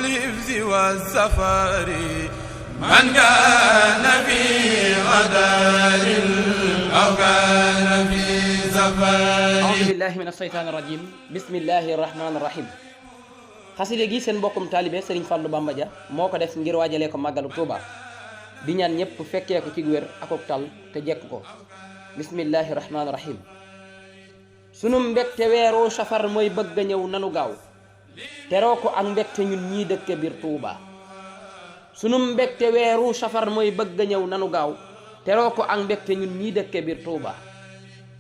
بالحفظ والسفر من كان في غدار أو كان في سفر. أعوذ بالله من الشيطان الرجيم بسم الله الرحمن الرحيم. xaside gi seen mbokkum taalibe Serigne Fallou Bamba Dia moo ko def ngir waajalee ko màggalu Touba di ñaan ñëpp fekkee ko ci wér akok tal te jekk ko. bismillahi rahmaani rahim. sunu mbégte weeru safar mooy bëgg a ñëw nanu gaaw teroo ko ak mbégte ñun ñii dëkke biir Touba. sunu mbégte weeru safar mooy bëgg a ñëw nanu gaaw teroo ko ak mbégte ñun ñii dëkke biir Touba.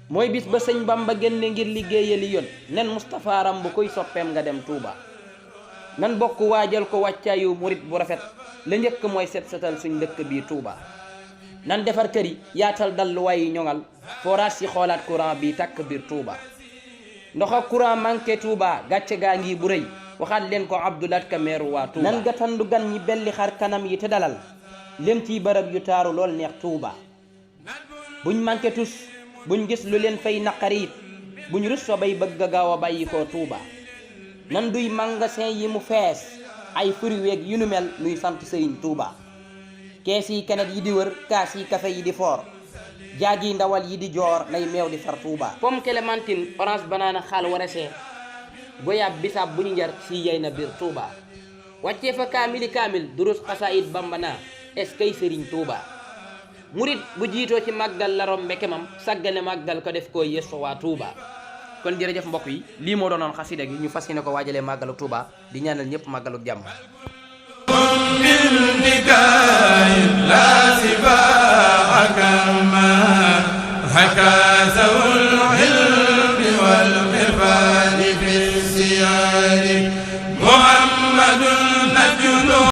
mooy bis ba sëñ Bamba génne ngir liggéeyali yoon nen Moustapha ram bu koy soppeem nga dem Touba. nan bokk waajal ko wàccaayu murit bu rafet la njëkk mooy set setal suñ dëkk bii Touba. nan defar kër yi yaatal dalluwaay yi ñoŋal forage si xoolaat courant bi takk biir Touba. ndox ak courant manqué Touba gàcce gaa ngi bu rëy waxaat leen ko Abdoulaat Ka meeru waa Touba. nan gatandu gan ñi belli xar kanam yi te dalal leen ciy bërëb yu taaru lool neex Touba. buñ manqué tus buñ gis lu leen fay naqari it buñ rus so bay bëgg a gaaw a bàyyi ko Touba. nan duy magasin yi mu fees ay fruits weeg yu nu mel nuy sant Serigne Touba. kees yi kenet yi di wër kaas yi café yi di foor jaag yi ndawal yi di joor nay meew di far Touba. pomme clémentine orange banana xaal warese goyaab bisaab bu ñu njar si yey na biir Touba. wàccee fa kaamili kaamil durus xasaayit bambana est-ce que Serigne Touba. murit bu jiitoo ci màggal la rombe kemam sàggane màggal ko def koo yeso waa Touba. kon jërëjëf mbokk yi lii moo doonoon xasida gi ñu fas yéene ko waajalee màggalu Touba di ñaanal ñëpp màggalu jàmm. هكذا العلم والعرفان في السياق